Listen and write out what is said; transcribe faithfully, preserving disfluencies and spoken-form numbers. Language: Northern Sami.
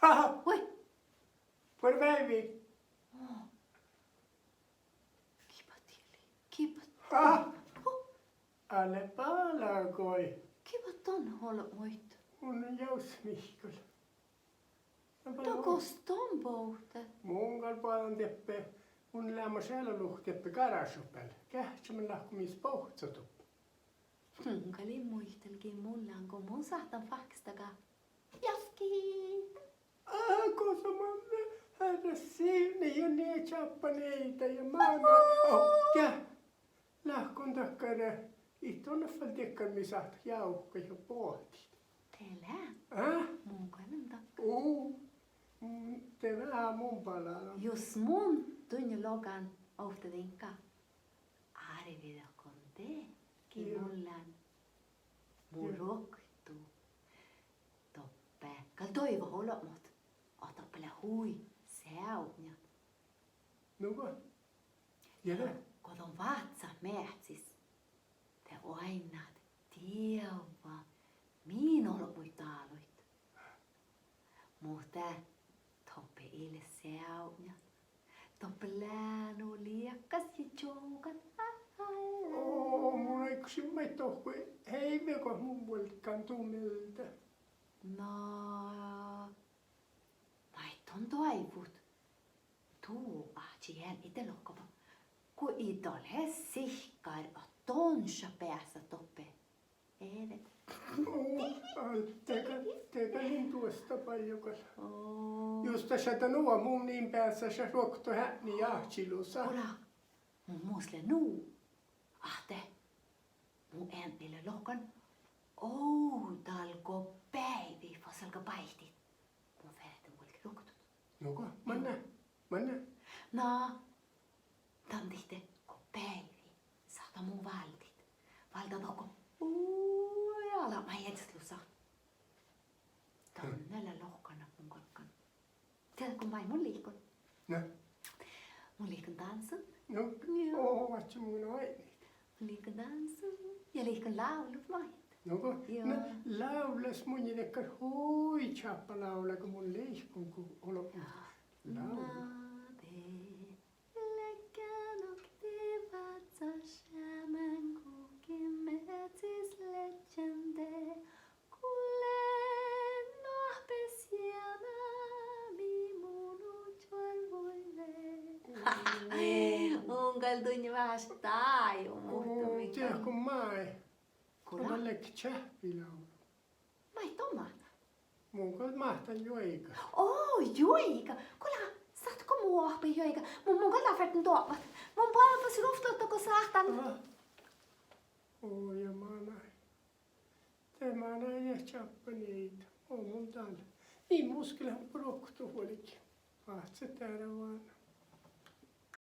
Aha! Vuoi! Buorre veivvi! Oh. Gii bat dieđe lei? Gii bat? Ah! Oh. Ale balago. Gii bat don olbmuid? Mun lean Jávsmihkkal. Na bala. Gos don bohtet? Mun gal boađán dieppe. Mun lean maid ealu luhtte dieppe garášat beale. Geahččamin lahko mis bohcco doppe. Mun gal in muital gii mun lean go mun sáhtán fáhkkestaga. Jávkki! Áhku sa manne, hearrá Sivne ja nie čáppan eide ja máná. Oh, geat, leat go dakkár, it don fal diekkár mii sáhtát jávkat ja boahttit. De lean. Á? Mun gal lean dakkár. Ú, mm, de veahá mun balalan. Jus mun duinna logan ovtta diŋgga, árvidat go de gii mun lean. Mu ruoktu. Doppe gal doivot olbmot, ahte doppe lea hui seavdnjat. Nugo. Ja de, go don váccát meahcis, de oainnát dievva min olbmuid dáluid. Muhto doppe ii leat seavdnjat. Doppe leat nu liekkasat ja čuovgat. Oh, mun áiggošin maid dohko heivve go mun vuolggán du mielde. Na, maid don doaivvut? Du áhčči ean ide lohkaba go ii dat leat sihkkar ahte don šat beassat doppe eret. Oh, al-, de gal, de gal in duostta bajjo gal. Oh. Jus dat šaddá nu, mun in beassášat ruoktot eadni ja áhčči lusa. Gula, mun mus lea nu ahte mu eadni lea lohkan ovdal go beaivi fas galgá báitit. Mun ferten vuolgit ruoktot. Nugo, manne, manne? Na, dan dihte go beaivi sáhttá mu váldit. Váldá dohko hui albma iežas lusa. Danne lea lohkan ahte mun galggan. Dieđát go maid mun liikon? Na. Mun liikon dánsun. No, ja, oaččo mun oaidnit. Mun liikon dánsun ja liikon lávlut maid. Nugo, ja, na, lávllas mun in dakkár hui čáppa lávlla go mun liikon go olbmot lávllu. Na de, ledjen oktii vácca seamen, guhkkin meahcis ledjen de, gulle noahpes jiena mii munu čuorvui lei. Mun gal duinna veaháš dáid, muhto mun gal, diehko maid? Gula, mun gal ledjen čeahppi lávlu. Maid don máhtát? Mun gal máhtán juoigat. Oh, juoigat! Gula, sáhtát go mu oahppat juoigat? Mun, mun gal ferten doapmat. Mun boađán fas ruovttoluotta go sáhtán. Aha. Oh, ja manai. De manai ja čáppan eide. Oh, mun dál. Ii mus ge lean ruoktot vuolgit. Váccát eará oaidná.